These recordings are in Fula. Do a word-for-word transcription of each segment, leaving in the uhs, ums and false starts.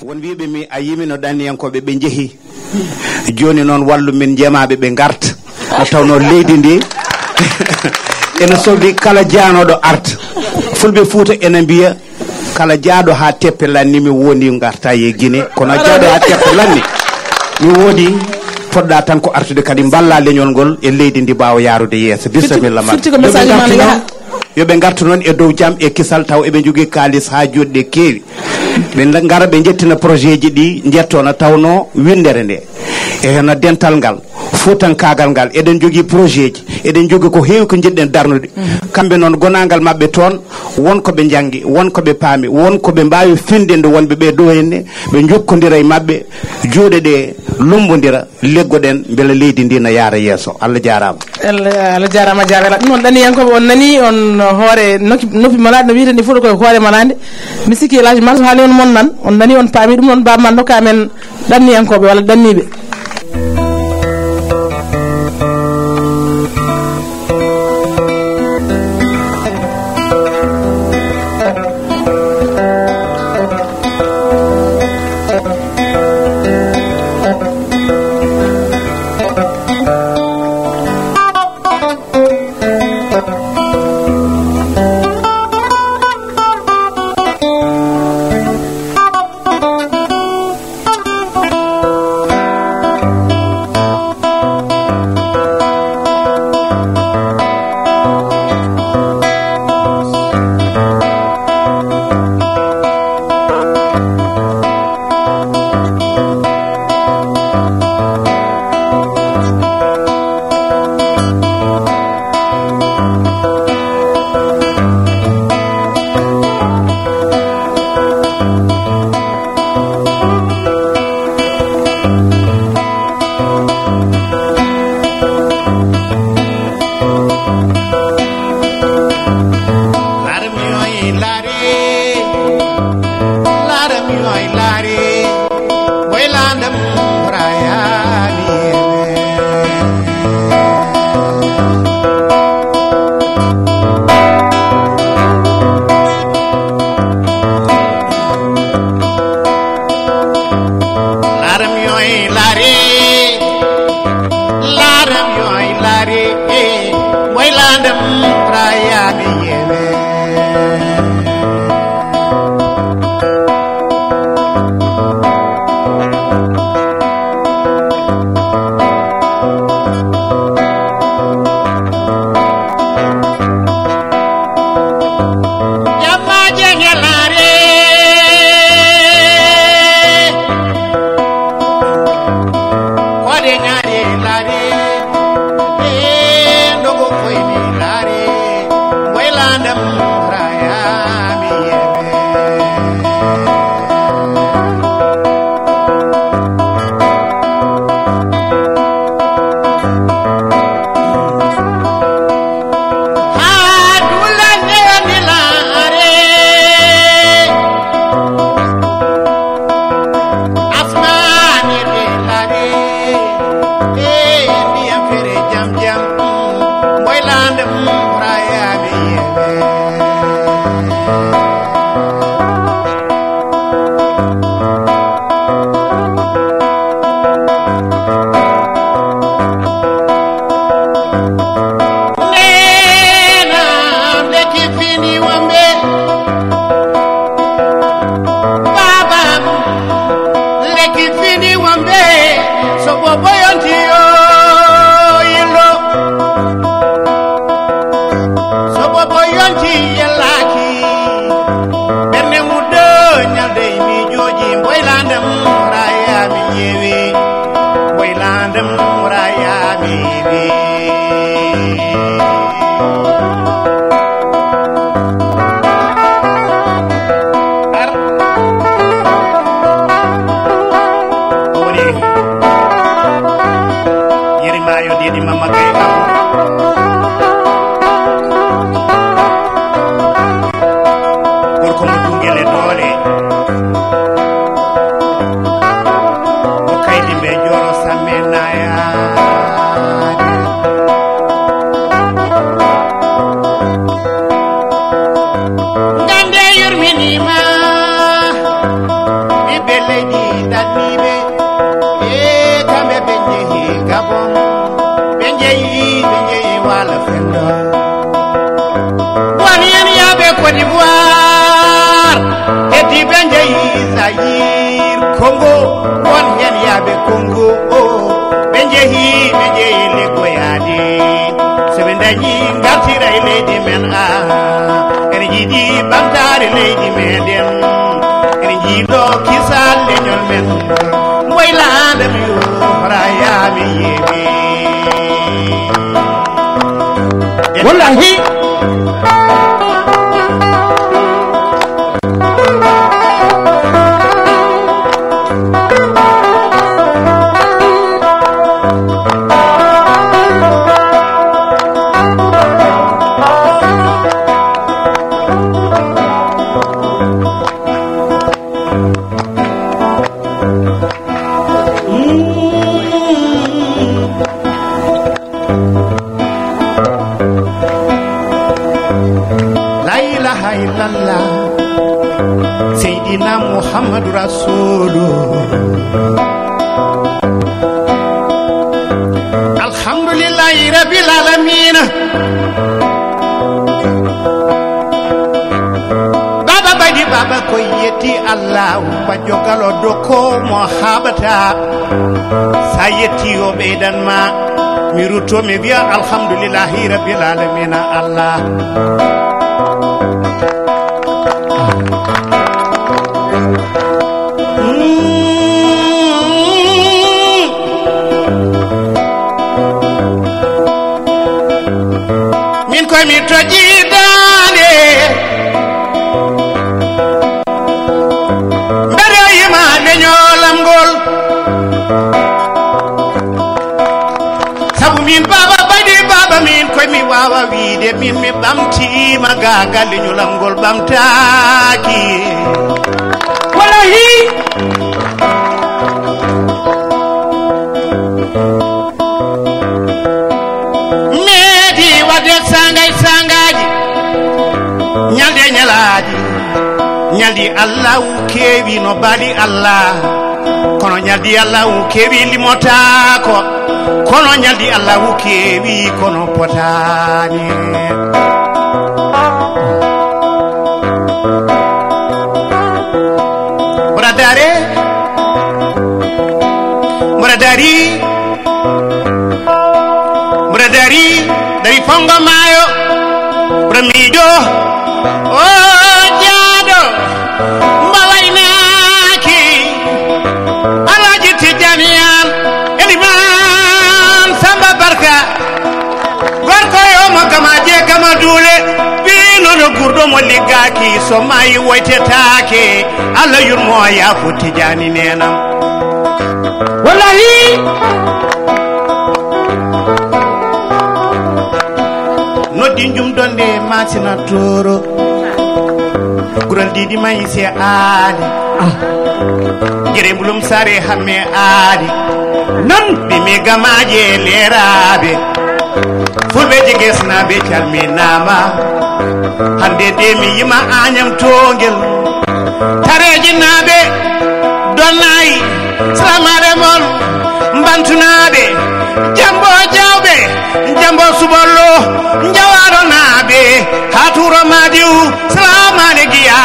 Won wiiɓe mi a yimi no ɗanniyankooɓe ɓe njehi. Jooni noon wallu min njemaaɓe ɓe ngarta. No tawnoo leydi ndi ene sohli kala jaanooɗo arta. Fulɓe Fuuta ene mbiya kala jaaɗo haa teppe lanni mi wondi ngarta e Gine. Kono a jaaɗo haa teppe lanni mi woodi, poɗɗa tan ko artude kadi mballa leñol ngol e leydi ndi mbaawa yaarude yeeso. Bisimilla ma. Firti ko message ma no yaha. Yo ɓe ngartu noon e dow jam e kisal taw eɓe njogii kaalis haa joɗɗe keewi. Ɓe nda-, ngara ɓe njettina projet ji ɗi njettoona tawnoo winndere nde. E hono dental ngal, fuutankaagal ngal, eɗen njogii projet ji, eɗen njogii ko heewi ko njiɗɗen darnude. Kamɓe noon gonaangal maɓɓe toon, won ko ɓe njanngi, won ko ɓe paami, won ko ɓe mbaawi findinde wonɓe ɓe ɗo henne, ɓe njokkondira e maɓɓe, juuɗe ɗe lummbondira. Leggoɗen mbele leydi ndi na yaara yeeso. Allah jaaraama. Allah, Allah jaaraama, jaaraama. Ɗum noon, ɗanniyankooɓe, on nani, on hoore nokki, noppi malaaɗe, no wiyetee ni fof ko hoore malaande. Mi sikki El Hadj Mansour haali on, mon nan. On nani, on paami ɗum noon, Baaba Maal nokka amen ɗanniyankooɓe walla ɗanniiɓe. leydi ɗaɗɗiiɓe, e kamɓe ɓe njehi Gabon, ɓe njehi, ɓe njehi Waalo Fenndo. Won heen yaaɓe Côte d'Ivoire, heddi ɓe njehi Zaïre, Congo, won heen yaaɓe Congo, o, ɓe njehi, ɓe njehi liggoyaade. So ɓe ndañi ngartira e leydi men, a, ene jiiɗi ɓamtaare leydi meɗen. Ene jiiɗo kisal leñol men. Mboy laadam yo, horayaami yeeɓi. Wallahi. La ilaha illallah, Seydina Muhammadu Rasulu. Alhamdulillahi Rabbil Alamina. Baba Badi Baba ko yetti Allah, Bajo Galo dokko mo haɓata. Sa yetti o ɓeydan ma, mi rutto mi wiya alhamdulillahi Rabbil Alamina Allah. Min koye mi tojji daande, mbeɗa yima leñolam ngol. Sabu min Baba Badi Baba, min koye mi wawa wiide min mi ɓamtima ga, ga leñolam ngol ɓamtaki. Wallahi. Meeɗi waɗde sangay sangaji, ñalɗi e ñalaaɗi, ñalɗi Allahu keewi no baali Allah, kono ñalɗi Allahu keewi limotaako, kono ñalɗi Allahu keewi kono potaani. Mboɗa daare, mboɗa daari, mboɗa daari, daari fonngo maayo, mboɗa miijo, o jaaɗo, mbo waynaaki, Alhaji Tijjani Aan, Elimaan Samba Barka. Gorko yo mo gamaaje gama duule, ɓii nono gurɗo mo liggaaki, so maayi woytetaake, Allah yurmo yaafo Tijaani neenam. Wallahi. Noddi jum donde Masina Tooro. Gural Didi Mayse Aali. Ah. Gere Mbulum Sare Hamme Aali. Non. Ɓe mi gamaaje leeraaɓe. Fulɓe Jigesnaaɓe calminaama. Hannde de mi yima Añam Toongel. Tareejinaaɓe Donnaay. Salamaare mon. Mbantunaaɓe. Jambo Jawɓe. Jambo Subollo. Njawaronaaɓe. Haa Tuuro Madiw. Salamaale Giya.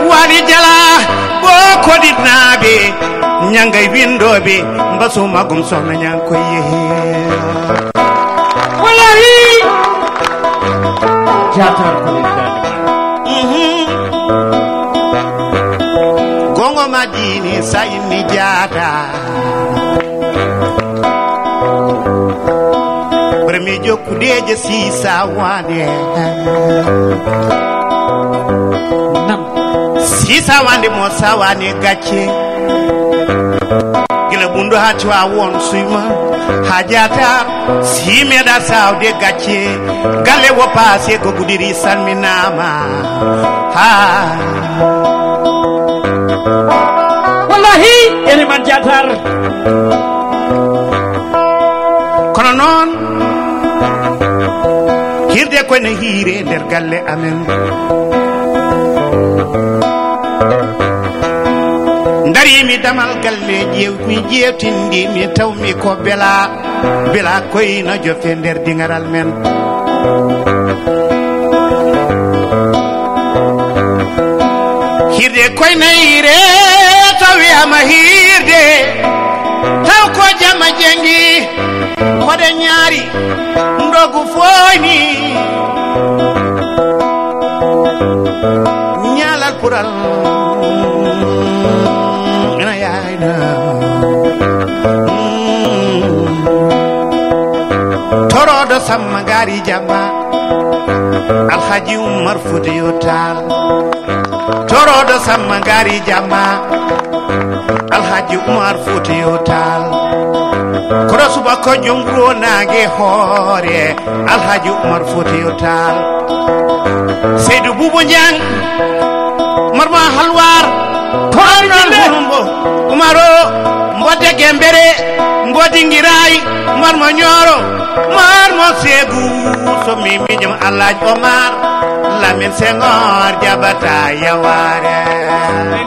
Waali Jala. Ɓo Koditnaaɓe. Ñangay winndooɓe. Mbasu magum sohna ñanko yehi. Wallahi. Jatar ko leydi. Mhm. Gongo Madini sa inni jaata. Premier jokkudeje si sawade. Nam. Si sawande mo sawane gacce. Gila ɓundu ha cuwa won suyma. Ha jata si meɗa sawde gacce. Galle wo paase ko gudiri salminama. Ha. Wallahi, ene man jatar. Kono noon, hirde ko ne hiire nder galle amen. Darimi damal galle, ƴeew-, mi ƴeewtindi, mi tawmi ko bela, bela koyna jofe nder diŋaral men. Hirde koynayre, to wiyama hirde, taw ko jama jengi, hoɗe ñaari, ndogu foyni, ñaalal pural ina yayna. Toroɗo Samma Gari Jamma, Alhaji Umar Fotiyo Taal. Toroɗo Samma Gari Jamma, Alhaji Umar Fotiyo Taal. Koɗo subaka joom wuro naange hoore, Alhaji Umar Fotiyo Taal. Seydu Bubu Ñaŋ, marma Halwar, Koɗon Hulmbo, Umaro, Mbodde Gembere, Mboddi Ngiraay, marma Ñooro, marma Seegu, so mi miijam Alhaji Omar, Lamin Senghor jaɓata yawaare.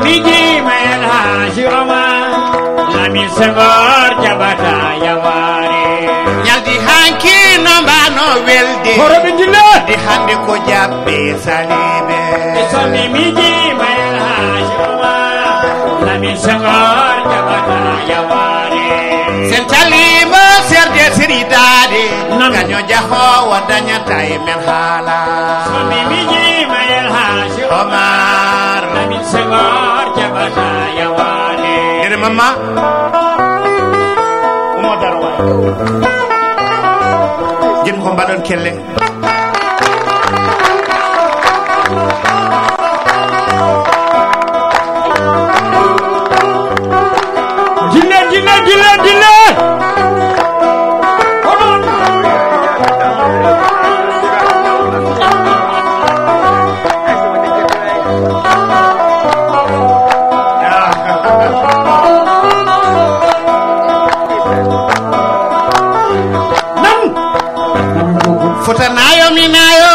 Miijima El Hadji Omar, Lamin Senghor jaɓata yawaare. Ñaldi hanki no mbano welde. Horoɓe dilla. Di hande ko jaɓɓe saliɓe. E so mi miijima El Hadji Omar, Lamin Senghor jaɓata yawaare. Sen talima serde seri daade. Nam. Kaño jahowo dañata e men haala. So mi miijima El Hadji Omar, Lamin Senghor jaɓata yawaare. Ene mamma. Umo daro waay. Jin ko mbaɗon kelle. Dille, dille, dille, dille. Nam. Fota nayo mi nayo,